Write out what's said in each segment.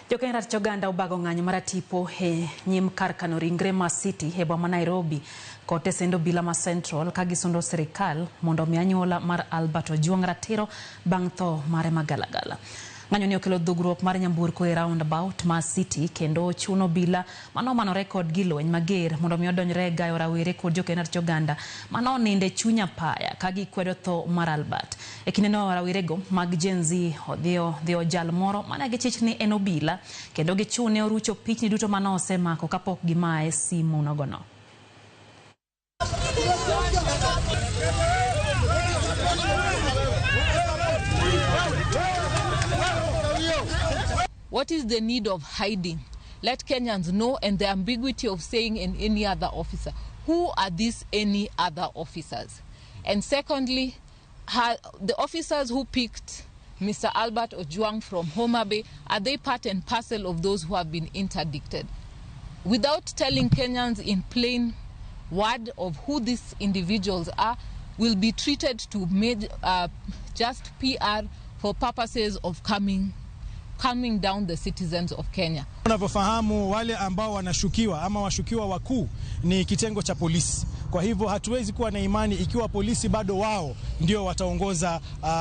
Jokenya Ratich Oganda obago ng'anyo maratipo e nyim kar kano ringre ma City e boma Nairobi kod tesend obila ma Central ka gisundo sirikal mondo omi anyuola mar Albert Ojwang ratiro bang' tho mare magalagala. Ng'anyo ni okelo dhugruok mar nyamburko e roundabout ma City kendo chuno obila mane omanore kod gilweny mager mondo mi odonjre e gayo rawere kod jokenya ratich oganda mane onindo e chuny apaya ka gikwedo tho mar Albert. E kindeno rawerego mag Gen Z odhiyo jal moro mane gichich ni en obila kendo gichune orucho pichni duto mane osemako kapok gimaye simu nogono. What is the need of hiding? Let Kenyans know, and the ambiguity of saying in any other officer. Who are these any other officers? And secondly, the officers who picked Mr. Albert Ojwang from Homa Bay, are they part and parcel of those who have been interdicted? Without telling Kenyans in plain word of who these individuals are, will be treated to just PR for purposes of calming down the citizens of Kenya. Unavyofahamu, wale ambao wanashukiwa ama washukiwa wakuu ni kitengo cha polisi. Kwa hivyo hatuwezi kuwa na imani ikiwa polisi bado wao ndio wataongoza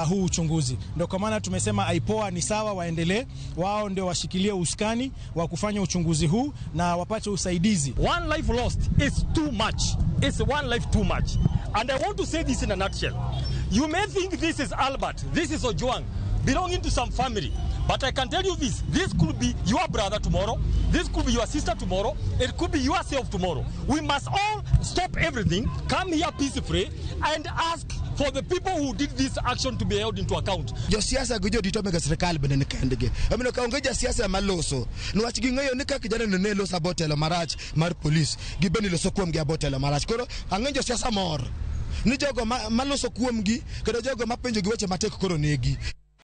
huu uchunguzi. Ndio kwa maana tumesema IPOA ni sawa, waendelee, wao ndio washikilie usukani wa kufanya uchunguzi huu na wapate usaidizi. One life lost is too much. It's one life too much. And I want to say this in a nutshell. You may think this is Albert, this is Ojwang, belonging to some family. But I can tell you this, this could be your brother tomorrow, this could be your sister tomorrow, it could be yourself tomorrow. We must all stop everything, come here peacefully, and ask for the people who did this action to be held into account. Josiasa gi jodito mag sirikal bende ni kendgi. Omiyo ka onge jasiasa maloso, niwach ging'eyo ni ka kijana no ne loso abotelo marach mar polis, gibende loso kuomgi abotelo marach. Koro ang'e josiasa mor ni jogo maloso kuomgi kendo jogo mapenjo gi weche matek koro negi.